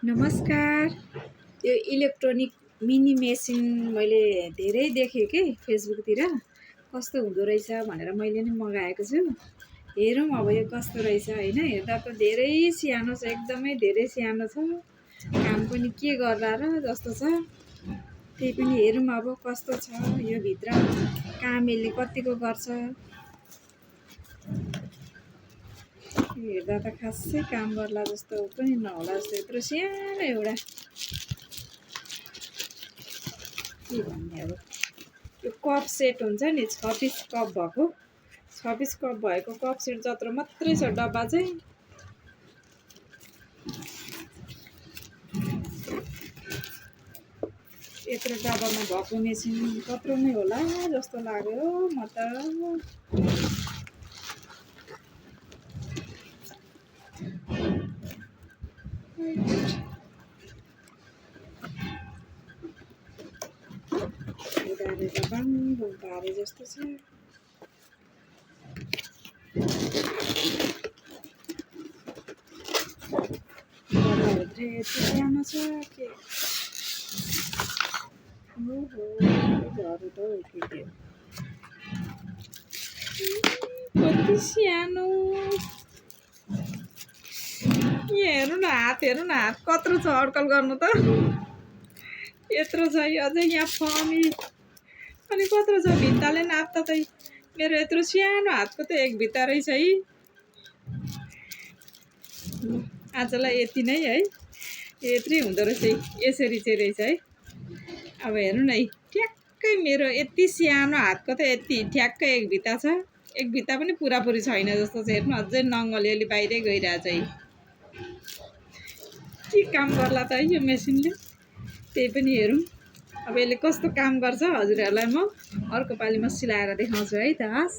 नमस्कार। त्यो electronic mini machine मैले धेरै देखेँ कि फेसबुकतिर कस्तो हुँदो रहेछ भनेर मैले नि मगाएको छु। हेरौँ अब यो कस्तो रहेछ होइन। हेर्दा त धेरै सानो छ, एकदमै धेरै सानो छ। काम पनि के गर्ला र जस्तो छ। त्यही पनि हेरौँ अब कस्तो छ यो भित्र, काम यसले कतिको गर्छ। हेर्दा त खासै काम गर्ला जस्तो पनि नहोला जस्तो, यत्रो सानो एउटा के भन्ने अब। यो कप सेट हुन्छ नि, 6 पिस कप भएको, 6 पिस कप भएको कप सेट जत्रो मात्रै छ डब्बा चाहिँ। यत्रो डब्बामा भएको मेसिन कत्रो नै होला जस्तो लाग्यो म त। उदारेर बाङबुङ पारे जस्तो छ। डब्बाभित्र यति सानो छ के ओहो झरेको त के के कति सानो। हेर्नु न हात, हेर्नु न हात कत्रो छ अड्कल गर्नु त। यत्रो छ अझै यहाँ फमी अनि कत्रो छ भित्ताले नाप्दा त मेरो यत्रो सानो हातको त एक भित्ता रहेछ है। आजलाई यति नै है, यत्रै हुँदो रहेछ, यसरी चाहिँ रहेछ है। अब हेर्नु न ठ्याक्कै मेरो यति सानो हातको त यति ठ्याक्कै एक भित्ता छ। एक भित्ता पनि पुरापुरी छैन जस्तो छ। हेर्नु अझै नङ्गले अलि बाहिरै गइरहेछ है। के काम गर्ला त है यो मेसिनले, त्यही पनि हेरौँ अब यसले कस्तो काम गर्छ। हजुरहरूलाई म अर्को पालिमा सिलाएर देखाउँछु है त। हस्।